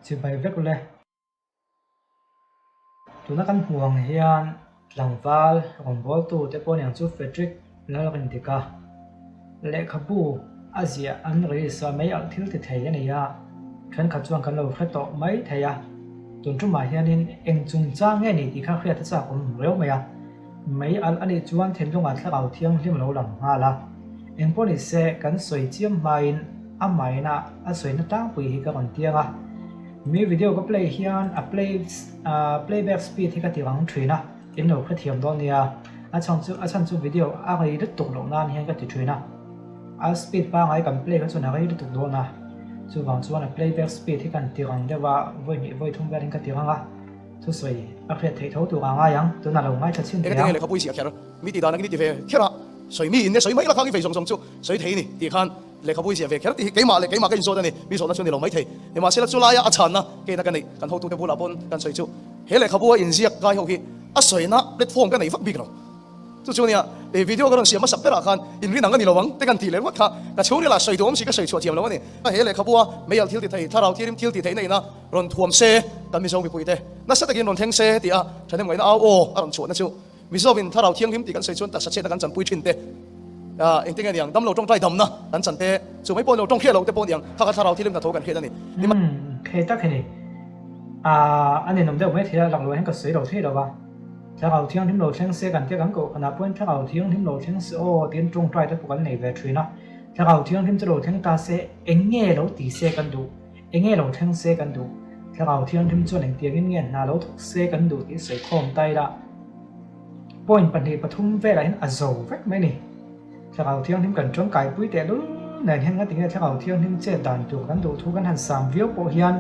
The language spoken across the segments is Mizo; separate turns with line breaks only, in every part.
Chibai vek ule. Tuna kan hmuh ang hian tlangval rawngbawltu te pawh aniang chu Frederick Lalrindika lehkhabu a ziah an release a mai alh thil ti thei a ni a, thenkhat chuan kan lo hre tawh mai thei a, tun tumah hianin eng chungchang nge ni tih kha hriat a chak awm riau mai a. Mei alh a nih chuan thinlungah thlarau thianghlim lo lang nghal a. Engpawh ni se, kan sawi chiam hmain a maina a sawina tlangpui hi ka rawn tiang a. Mi video ka play hian a play playback speed hi ka ti rang thin a, in lo hrethiam dawn nia. A chhan chu a chhan chu video a rei lutuk loh nan hian ka ti thin a. A speed pangai kan play kha chuan a rei lutuk dawn a. Chuvang chuan a playback speed hi kan ti rang deuh a, vawi hnih vawi thum velin ka ti rang a. Thusawi a hriat theih tho tur a ngai ang, tunah lo ngaithla chhin
teh ang. Lehkhabu i ziah kher, mi tih dan angin i ti ve kher a, sawi mi in e sawi mai la khang i vei zawng zawng chu sawi thei ni tih khan lehkhabu i ziah ve kher tih hi keimah leh keimah ka inzawt a ni, mi zawhna chu ni lo mai thei. Nimahsela chu laia a chhanna keina ka neih kan hotute bulah pawn kan sawi chu he lehkhabu a inziak ngai ho hi a sawina platform ka nei vak bik lo. Chu chu nia, he video ka rawn siam hmasak berah khan inrin ang a ni lo ang te kan tih leh ruat kha ka chhungril ah sawi duh awm si ka sawi chhuah thiam lo a ni. He lehkhabu a meialh thil ti thei, thlarau thirim thil ti theihna ina rawn thuam se kan Mizo mipuite nasa takin rawn thleng se tih a thahnem ngaihna au aw a rawn chhuahna chu Mizovin thlarau thianghlim tih kan sawi chuan taksa chhiatna kan chanpui thin te engtin nge niang damlo tawngtai damna kan chan te chu mai pawh ni lo tawng hriat loh te pawh niang kha kha thlarau thianghlim hnathawh kan hriat a ni.
Umm thei tak hi ni. Aaa a ninawm deuh mai thei a, laklo hian ka sawi lo thei lo va. Thlarau thianghlim lo thleng se kan tia kan koh khanah pawhin thlarau thianghlim lo thleng se aw tiin tawngtai te pawh kan nei ve thin a. Thlarau thianghlim chu lo thleng ta se eng nge lo ti se kan duh? Enge lo thleng se kan duh? Thlarau Thianghlim chuan engtiangin nge hna lo thawk se kan duh tih sawi khawm ta ila. Point pahnih pathum velah hian a zo vek mai a ni. Thlarau Thianghlim kan tangkaipui teh lul nen hian ngatinge Thlarau Thianghlim chet dan tur kan duh thu kan han sam viau pawh hian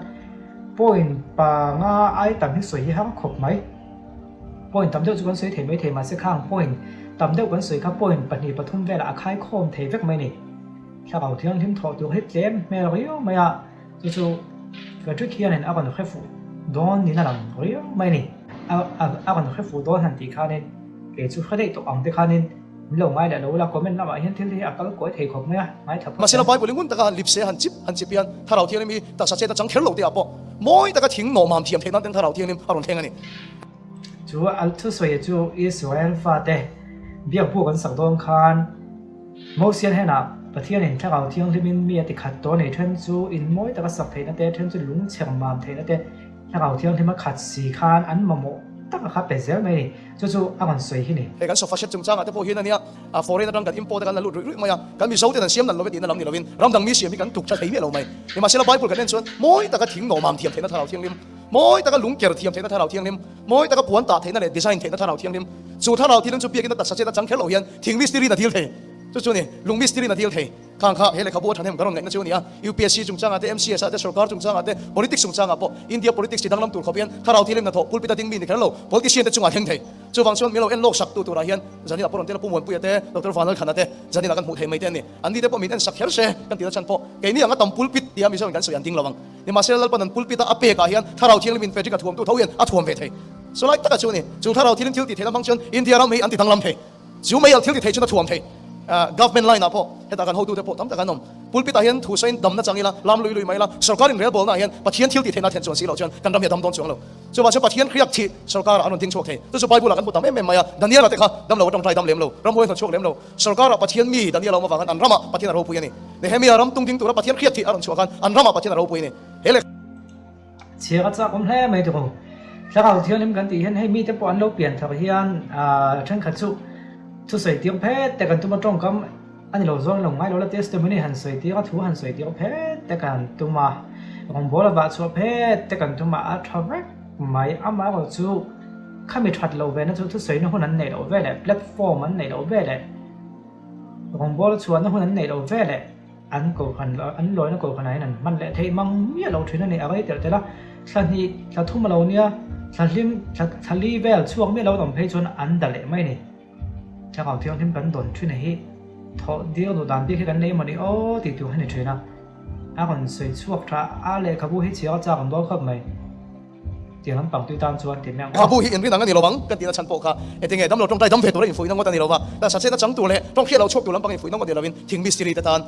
point panga ai tam hi sawi hi har khawp mai. Point tam deuh chu kan sawi thei mai thei mahse khang point tam deuh kan sawi kha point pahnih pathum velah a khaikhawm thei vek mai a ni. Thlarau Thianghlim thawh tur hi tlem hmel riau mai a, chu chu Frederick hianin a rawn hre fuh dawn niin a lang riau mai a ni. A rawn hre fuh dawn han tih khanin kei chu hre daih tawh ang te khanin min lo ngai leh lo la, comment lamah hian thil hi a kal kuai thei khawp mai a, ngaithla phawt
Mahsela Bible-i ngun taka han lip se, han chip han chip hian Thlarau Thianghlim hi taksa chet a chang kher lo tihah pawh mawi taka thing nawhmam thiam theih nan ten Thlarau Thianghlim a rawn thleng a ni.
Chu a thusawi chu Israel fate biakbuk an sak dawn khan Mosian henah Pathianin Thlarau Thianghlimin mi a ti khat tawh a nei then chu in mawi taka sak theihna te, then chu lungchher mam theihna te Thlarau Thianghlim a khat si khan an mamawh taka kha pe zel mai a ni. Chu chu a rawn sawi hi ni.
Hei kan sofa set chungchangah te pawh hian a nia, a foreign atang kan import a kan la lut ruih ruih mai a, kan Mizo ten an siam nalh lo e tihna lam ni lovin ram dang mi siam hi kan tuk tha thei miah lo mai. Nimahsela Bible kan en chuan mawi taka thing nawmam thiam theihna Thlarau Thianghlim, mawi taka lungker thiam theihna Thlarau Thianghlim, Mawi taka puan tah theihna leh design theihna thlarau thianghlim. Chu thlarau thianghlim chu biakin a taksa chet a chang kher loh hian thing mistiri in a dil thei. Chu chu a ni, lung mistiri in a dil thei. Khang kha he lehkhabu a thahnem ka rawn ngaihna chu a ni a. UPSC chungchangah te, MCS ah te, sorkar chungchangah te, politics chungchangah pawh India politics ti danglam tur khawp hian thlarau thianghlim hnathawh pulpit a ding mi ni kher lo, politician te chungah thleng thei. Chuvang chuan min lo en lawk sak tu turah hian Zanina pawh rawn tel a, Pu Muanpuia te, Doctor Vanlalthana te, Zanina kan hmuh thei mai te a ni. Anni te pawh min en sak kher se kan tihna chhan pawh keini anga tam pulpit tia Mizoin kan sawi an ding lo ang. Nimahsela Lalpan an pulpit a a pek ah hian Thlarau Thianghlim in Frederick a thuamtu tho hian a thuam ve thei. Chu lai taka chu a ni. Chu Thlarau Thianghlim thil tih theihna hmang chuan India ram hi an ti danglam thei. Chu mei alh thil ti thei chuan a thuam thei. Government line ah pawh hetah kan hotute pawh tam tak an awm. Pulpit ah hian thu sawiin damna chang ila, lam lui lui mai ila, sorkar in relbawlna ah hian Pathian thil tih theihna a thlen chuan si loh chuan kan ram hi a dam dawn chuang lo. Chuvang chuan Pathian hriak thih sorkar ah an rawn ding chhuak thei. Chu chu Bible ah kan hmu tam em em mai a. Daniel-a te kha damlo atang dam lem lo, ramhuai hnawt chhuak lem lo. Sorkar-ah Pathian mi Daniel a awm avangin an ramah Pathian a ropui a ni. Nehemia ram tung ding tura Pathian hriat thih a rawn chhuah khan an ramah Pathian a ropui a ni. He lehkha.
Chhiar a chak awm hle mai tawh. Thlarau Thianghlim kan tih hian hei mite pawh an lo pian thar hian thenkhat chu thusawi tir phet te kan tum a tawngkam a ni lo zawng lo ngai lo la testimony han sawi tir a thu han sawi tir phet te kan tum a rawngbawl a vah chhuah phet te kan tum a a tha vek mai amaherawh chu Khami that loh ve na chu thusawi na hun an neih loh ve leh platform an neih loh ve leh rawngbawl chhuahna hun an neih loh ve leh an kohhran an lawina kohhranah hian an hman leh theih mang miah loh thin a ni. A rei telh telh a, thla hnih thla thum a lo nia, thla hlim thla thla li vel chhuak miah lo an awm phei chuan an da leh mai a ni. Thlarau Thianghlim kan dawn thin a hi thawh dir duh dan bik hi kan nei emaw ni aw tih tur hi a ni thin a, a rawn sawi chhuak tha a lehkhabu hi chhiar a chak an dawl khawp mai. Tiang an pangtui tan chuan ti mai ang aw.
Khabu hi inrin ang a ni lo ang kan tihna chhan pawh kha engtinge damlo tawngtai dam ve tura infuihna ngawt a ni lo va, taksa chetna chang tur leh tawng hriat lo chhuak tur lampang infuihna ngawt ni lovin thing mistiri te tan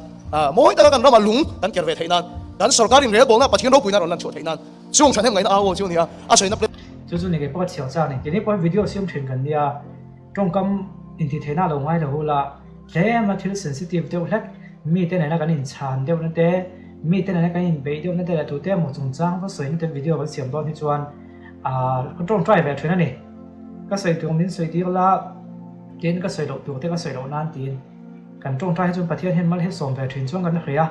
mawi taka kan ramah lung kan ker ve theih nan, kan sorkar inrelbawlna Pathian ropuina rawn lan chhuah theih nan. Chung thahnem ngaihna au aw chu a ni a, a sawina plate.
Chu chu ni kei pawh ka chhiar chak a ni. Keini pawhin video siam thin kan nia, tawngkam intihtheihna a lo ngai lo hul a, tlem a thil sensitive deuh hlek, mite nena kan inchhan deuhna te, mite nena kan inbeih deuhna te leh tute emaw chungchang va sawina te video kan siam dawn hi chuan aah ka tawngtai ve thin a ni. Ka sawi tur min sawi tir la, tin ka sawi loh tur te ka sawi loh nan tiin kan tawngtai hi chuan Pathian hian mal hi sawm ve thin chuan kan hria a.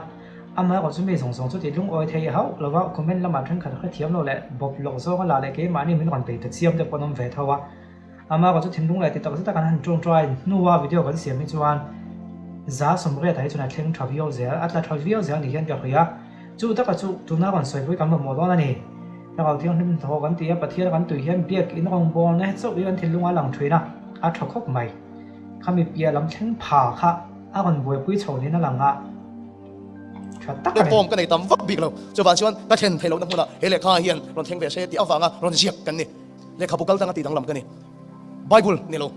Amaherawh chu mi zawng zawng chu tih lungawi thei hauh lo va, comment lamah thenkhat hrethiam lo leh bawp lawk zawnga la leh keimahni min rawn bei ta chiam te pawh an awm ve tho a. Amaherawh chu thinlung leh ti tak zeta kan han tawngtai hnua video kan siam hi chuan 80% ah hi chuan a thleng tha viau zel, a tla tha viau zel ni hian ka hria. Chu taka chu tuna rawn sawipui kan mamawh dawn a ni. Thlarau Thianghlim hnathawh kan ti a, Pathian kan tui hian biak in rawngbawlna he chauh hi kan thinlungah a lang thin a, a tha khawp mai. Khami piah lam thleng pha kha a rawn buaipui chho niin a lang a, tha tak a ni.
Platform ka nei tam vak bik lo, chuvang chuan ka thlen theih lohna hmunah he lehkha hian rawn thleng ve se tih avanga rawn ziak kan ni. Lehkhabu kal tanga tih danglam ka ni. Bible ni lo,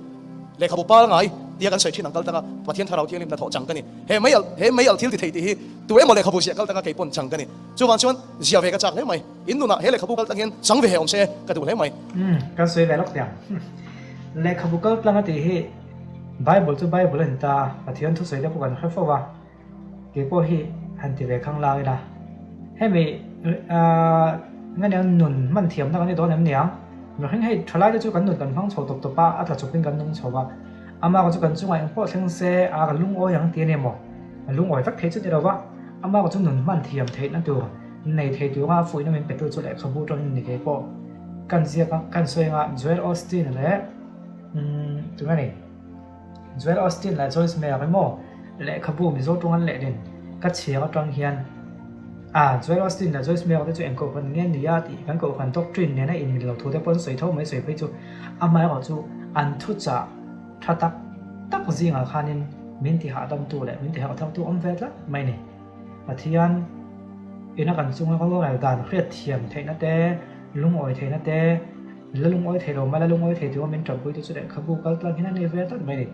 lehkhabu pangngai tia kan sawi thin ang kal tanga Pathian Thlarau Thianghlim hnathawh chang ka ni. He mei al, he mei al thil ti thei tih hi tu emaw lehkhabu ziah kal tanga kei pawn chang ka ni. Chuvang chuan ziah ve ka chak hle mai. In nunah he lehkhabu kal tang hian chang ve he awm se ka duh hle mai.
Umm, kan sawi ve lawk tiang. Lehkhabu kal tlang a tih hi Bible chu Bible a ni ta, Pathian thusawi te pawh kan hre fo va. Kei pawh hi han ti ve khang lang ila. Hemi ahh nga niang nun hman thiamna kan ni dawn em niang? Mihring hei thalai te chu kan nun kan hmang chho tawp tawp a, a tla chawpin kan nung chho a. Amah chu kan chungah engpawh thleng se a ka lungawi ang ti a ni maw? A lungawi vek thei chu ni lo va, amah chu nun hman thiam theihna tur nei thei tura fuihna min petu chu lehkhabu tawngin ni kei pawh kan ziak a, kan sawi anga Joel Osteen leh umm tunge ni? Joel Osteen leh Joyce Meyer emaw lehkhabu Mizo tawng an lehlin ka chhiar atang hian a Joel Osteen leh Joyce Meyer te chu eng kohhran nge ni a tih kan kohhran doctrine nena inmil lo thu te pawh an sawi tho mai sawi phei chu amaherawh chu an thuchah tha tak tak zingah khanin min ti hahdamtu leh min ti harhthartu awm ve tlat mai ni. Pathian ina kan chunga rorel dan hriatthiam theihna te lungawi theihna te La lungawi thei lo mai, la lungawi thei tura min ṭanpuitu chu lehkhabu kal tlang hian a nei ve tlat mai a ni.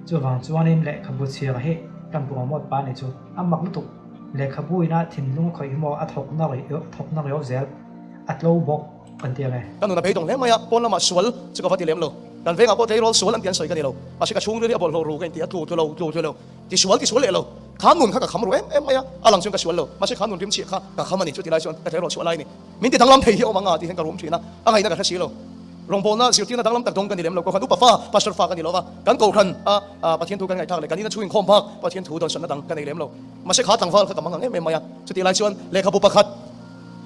Chuvang chuanin lehkhabu chhiar hi kan promote pa a ni chu a mak lutuk. Lehkhabu ina thinlung a khawih hi maw a thawk na rih a thawk na riau zel, a tlo bawk kan ti ang e.
Ka nun a beidawng hle mai a, pawn lamah sual chu ka va ti lem lo. Kan vengah pawh tleirawl sual an ti an sawi ka ni lo. Mahse ka chhungril hi a bawlhhlawh ru ka inti a, tlu tlu lo, tlu tlu lo. Ti sual ti sual leh lo. Kha nun kha ka kham ru em em mai a, a lang chuan ka sual lo. Mahse kha nun rimchhiah kha ka kham a ni. Chutilai chuan ka tleirawl chhuah lai a ni. Min ti danglam thei hi a awm ang a tih hian ka rum thin a, a ngaihna ka hre si lo. Rawngbawlna zirtirna danglam tak dawng ka ni lem lo, Kohhran upa fa, Pastor fa ka ni lo va, kan Kohhran a Pathian thu kan ngaihthlak leh kan ina chhungin khawm bak Pathian thu dawnsanna dang ka nei lem lo. Mahse kha tlangval kha ka mang ang em em mai a, chutih lai chuan lehkhabu pakhat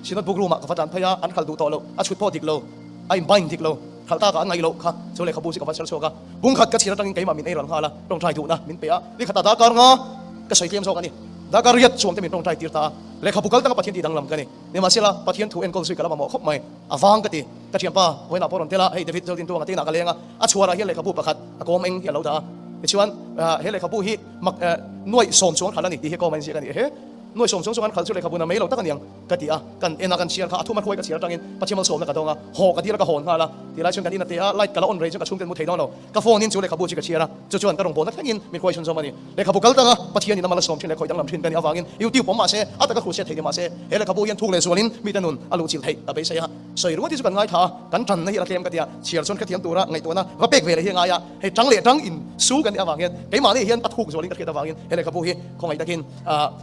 Synod book room ah ka va tlan phei a, an khalh duh tawh lo, a chhut pawh dik lo, a in bind dik lo, khalh tak ah an ngaih loh kha chu lehkhabu chu ka va chher chhuak a, bungkhat ka chhir atangin keimah min ei ral nghal a, tawngtai duhna min pe a, nikhatah darkar nga ka sawi tlem zawk a ni, darkar riat chuang te min tawngtai tir ta a, lehkhabu kal tanga Pathian tih danglam ka ni. Nimahsela, Pathian thu enkawl zui ka la mamawh khawp mai. A vang ka ti. Ka thianpa, vawiinah pawh rawn tel a, hei David Zeldin tuanga tinah ka leng a, a chhuarah hian lehkhabu pakhat a kawm eng hi a lo dah a. Tichuan, he lehkhabu hi mak nuaih sawm chuang khalh a ni tih hi kawm a inziak a ni. Ehe, nuaih sawm chuang chuang an khalh chu lehkhabu na mai lo tak a niang ka ti a. Kan en a, kan chhiar kha a thuma hruai ka chhiar atangin Pathian malsawmna ka dawng a, haw ka dil a ka hawn nghal a. Tilai chuan kan in a te a, light ka la on rei chuan ka chhungten mu thei dawn lo. Ka phone in chu lehkhabu chu ka chhiar a, chu chuan ka rawngbawlna thlengin min hruai chhunzawm a ni. Lehkhabu kal tanga Pathian in a mal a sawm thin leh khawih danglam thin ka nih avangin YouTube awm mahse a taka hruhchhiat theih ni mahse he lehkhabu hian thuk leh zualin mite nun a luhchilh theih ka beisei a. Sawi ringawt hi chu kan ngaithla a, kan tanna hi a la tlem ka ti a, chhiar chuan hrethiam tura ngaihtuahna va pek ve leh hi a ngai a, hei tang leh tang in su kan nih avang hian keimahni hian a thuk zualin ka hriat avangin he lehkhabu hi khawngaih takin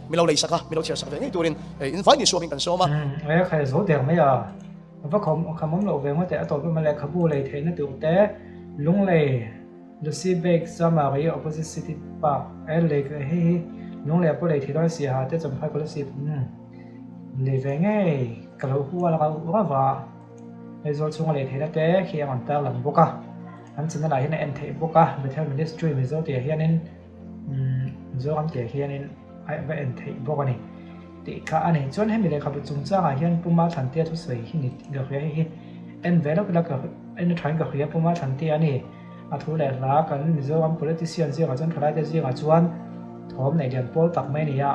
mi lo lei sak a, mi lo chhiar sak ve ngei turin in vai ni suamin kan sawm a.
Umm, e khai zo der mai a. Va khawm khamawm loh ve ngawt e, a tawp emaw lehkhabu lei theihna tur te Lunglei Lucy Bake Samari opposite City Park e lei hei hi Lunglei pawh lei thei dawn si ha te Champhai Kolasib umm lei ve ngei ka lo hual rauh rauh a Aizawl chhunga lei theihna te khi a rawn tar lang bawk a an channel ah hian a en theih bawk a Bethel Ministry Mizo tih ah hianin umm Mizoram tih ah hianin a va en theih bawk a ni. Tih kha a ni. Chuan hemi lehkhabu chungchangah hian Puma Thlantea thusawi hi ni ka hria hei hi en ve lawk ila ka en a thain ka hria Puma Thlantea a ni. A thu leh hla kan Mizoram politician zingah chuan thalaite zingah chuan thawm neih lian pawl tak mai a ni a,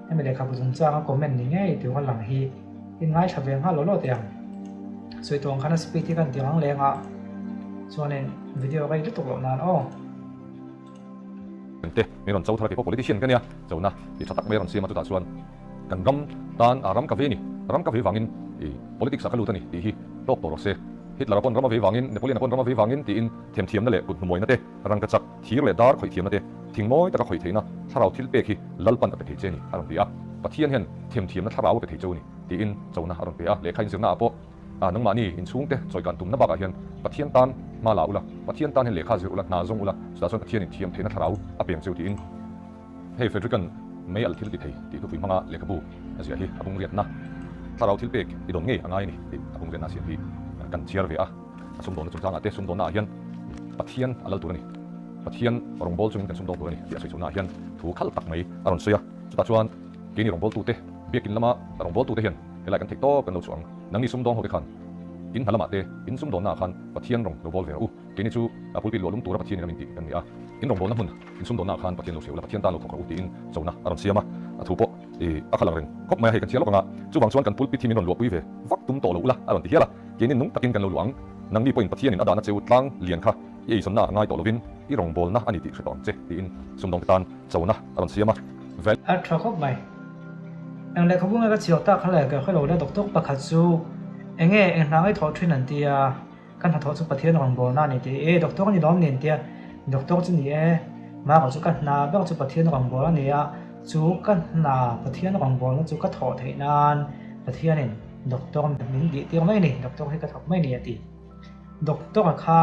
hemi lehkhabu chungchanga comment ni ngei tur a lang hi in ngaithla ve nghal law law teh ang. Sawi tawng khan a speed hi kan ti rang leng a, chuanin video rei lutuk loh nan aw.
Te min rawn cho thar a, keipawh politician ka nia, chona ti tha tak mai a rawn siam a, chutah chuan kan ram tan ram ka vei a ni, ram ka vei vangin I politics ah ka lut a ni tih hi hlawk tawh rawh se. Hitler-a pawn ram a vei vangin, Napoleon-a pawn ram a vei vangin tiin themthiamna leh kut hnumawina te, rangkachak, thir leh dar khawih thiamna te, thing mawi taka khawih theihna thlarau thil pek hi Lalpan a pe thei che ni a rawn ti a. Pathian hian themthiamna thlarau a pe thei cheu ni tiin chona a rawn pe a. Lehkha inzirna ah pawh nangmahni inchhungte chawikan tumna bakah hian Pathian tan hma la ula, Pathian tan hian lehkha zir ula, hna zawng ula, chutah chuan Pathianin thiam theihna thlarau a peng cheu tiin. Hei Frederick-a'n mei alh thil ti thei tih thupui hmanga lehkhabu a ziah hi a bungriatna thlarau thil pek i dawn ngei a ngai a ni tih a bungriatna a siam hi kan chhiar ve a. A sumdawnna chungchangah te sumdawnnaah hian Pathian a lal tur a ni, Pathian rawngbâwl chungin kan sumdawng tur a ni tih a sawi chhuahnaah hian thu khal tak mai a rawn sawi a. Chutah chuan keini rawngbâwltute, biakin lama rawngbâwltute hian helai kan theih tawp kan lo chhuah ang. Nangni sumdawng hote khan in hna lamah te, in sumdawnnaah khan Pathian rawng lo bawl ve rawh u. Keini chu a pulpit luah lum tura Pathian in a min tih kan ni a, in rawngbawlna hmun insumdawnnaah khan Pathian lo hria ula, Pathian tan lo thawk rawh u tiin chona a rawn siam a, a thu pawh i a kha lang reng khawp mai a, hei kan chhiar lawk ang a, chuvang chuan kan pulpit hi min rawn luahpui ve vak tum tawh lo ula a rawn ti hial a, keini nung takin kan lo luah ang, nangni pawhin Pathianin a dahna cheu tlang lian kha i eizawnna ah ngai tawh lovin i rawngbawlna a ni tih hre tawh ang che tiin sumdawngte tan chona a rawn siam a.
A tha khawp mai. Eng lehkhabu nge ka chhiar tak kha le ka hrelo le doctor pakhat chu enge eng hna ngai thawh thin an ti a. Ka hnathawh chu Pathian rawngbawlna a ni tih e, doctor a ni lawm nen tia doctor chu ni e, Mara chu ka hna ber chu Pathian rawngbawlna a ni a, chu ka hna Pathian rawngbawlna chu ka thawh theih nan Pathianin doctor min dih tir mai a ni, doctor hi ka thawk mai a ni a ti. Doctor a kha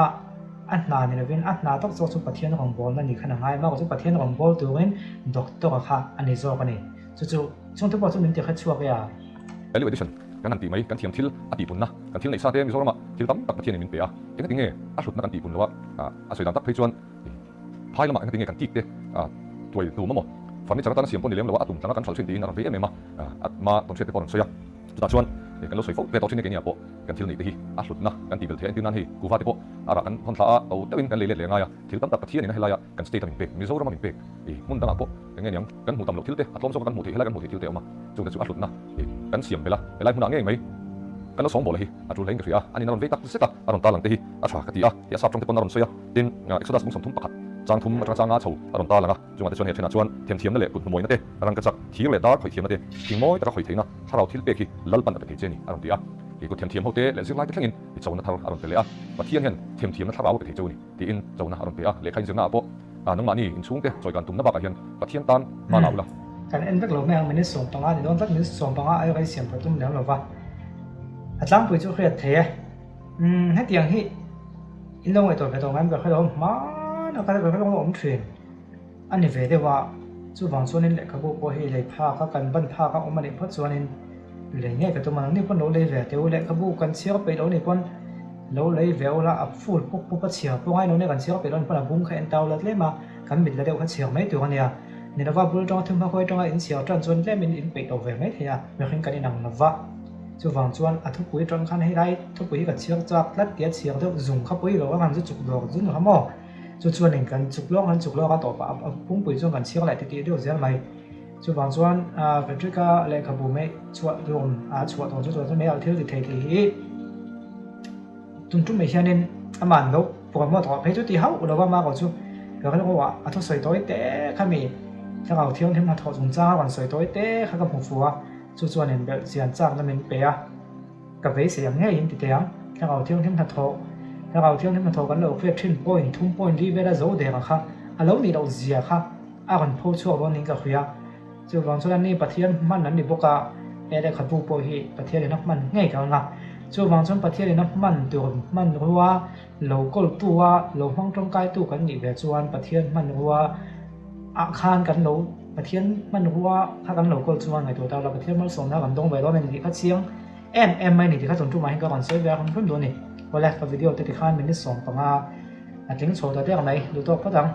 a hna ni lovin a hna tak zawk chu Pathian rawngbawlna ni khan a ngai, Mara chu Pathian rawngbâwl turin doctor a kha a ni zawk a ni. Chu chu chungte pawh chu min ti hre chhuak e a.
Value addition kan han tih mai, kan thiam thil a tihpunna, kan thil neih sa te Mizoramah thil tam tak Pathianin min pe a, engati nge a hlutna kan tihpun lo a, a sawi dan tak phei chuan phai lamah engati nge kan tik te tuai tum amaw, furniture atana siam pawh ni lem lo a, a tum tlanga kan hralh thin tiin a rawn vei em em a, a hma tawnhriat te pawh a rawn sawi a, chutah chuan kan lo sawi fo ve tawh thin e keini ah pawh kan thil neih te hi a hlutna kan tih belh theih a, entir nan hei kuva te pawh a rah kan hawn thla a, to deuhin kan lei let leh ngai a, thil tam tak Pathianin a helaia kan state a min pek, Mizoram a min pek, hmun dangah pawh eng nge niang kan hmuh tam loh thil te, a tlawm zawka kan hmuh theih helai kan hmuh theih thil te a awm a, chungte chu a hlutna kan siam belh a, helai hmunah ngei mai kan lo sawngbawl a hi a tul hlein ka hria a, ani na rawn vei tak zet a, a rawn tarlang te hi a tha ka ti a, hei a sap tawng te pawn a rawn sawi a, tin Exodus bung 31 chang thum atanga changa chho a rawn tarlang a, chungah te chuan hei a thenah chuan themthiamna leh kut hnumawina te, rangkachak, thir leh dar khawih thiamna te, thing mawi taka khawih theihna thlarau thil pek hi Lalpan a pe thei che a ni a rawn ti a, kut themthiam ho te leh zirlai te thlengin i chona thar a rawn pe leh a, Pathian hian themthiamna thlarau a pe thei cheu a ni. Tiin chona a rawn pe a, lehkha inzirna ah pawh nangmahni inchhungte chawikan tumna bakah hian Pathian tan hma la ula.
Kan en vek lo mai ang, minute 15 ni dawn tlat, minute 15 ai rei siam ka tum lem lo va, a tlangpui chu hriat thei e. Umm hetiang hi in lo ngaihtuah ve tawh ngai em ka hre lo, hmana ka hre lo awm thin a ni ve deuh a, chuvang chuanin lehkhabu pawh hi lei phak a, kan ban phak a awm a nih phawt chuanin Lei ngei ka tum a, nangni pawn lo lei ve teh u, lehkhabu kan chhiar peih lo ni pawn lo lei ve ula, a full pup pup a chhiar pawh ngai lo nia kan chhiar peih lo ni pawn a bung kha en tau la tlem a, kan mit la deuh kha chhiar mai tur a nia. Ni lova bul atanga thum hma khawi atanga in chhiar tan chuan tlem in in peih lo ve mai thei a, mihring kan inang lova. Chuvang chuan a thupui atang khan hei lai thupui hi ka chhiar chak tlat tia chhiar deuh zung kha pawi lo a kan zu chuk dawr zun kha maw? Chu chuan in kan chuk lawk an chuk lawk a tawpah a pungpui chuan kan chhiar leh titih deuh zel mai. Chuvang chuan Patrick-a lehkhabu mei chhuah dawm a chhuah tawh chu chuan chu mei alh thil ti thei tih hi tum tum mai hianin amah lo promote rawh phei chu ti hauh lo va mah chu ka rilru ah a thusawi tawi te kha mi thlarau thianghlim hnathawh chungchang a rawn sawi tawi te kha ka hmu fu a, chu chuan inbelh chian chakna min pe a, ka beisei ang ngeiin ti teh ang. Thlarau thianghlim hnathawh Thlarau thianghlim hnathawh kan lo hriat thin point thum point li vela zo der ang kha a lo nih loh zia kha a rawn pho chhuak dawn niin ka hria. Chuvang chuan ani Pathian hman an ni bawk a, he lehkhabu pawh hi Pathianin a hman ngei ka ang a. Chuvang chuan Pathianin a hman tur hmanrua lo kawltu a, lo hmang tawngkaitu kan nih ve chuan Pathian hmanrua ah khan kan lo Pathian hmanrua kha kan lo kawl chuan ngaihtuah ta la Pathian malsawmna kan dawng ve dawn a ni tih kha chiang em em mai a ni tih kha tun tumah hian ka rawn sawi ve a hrim hrim duh a ni. Awle ka video te tikhan minute 15 a tling chho ta der mai duh tawk phawt ang.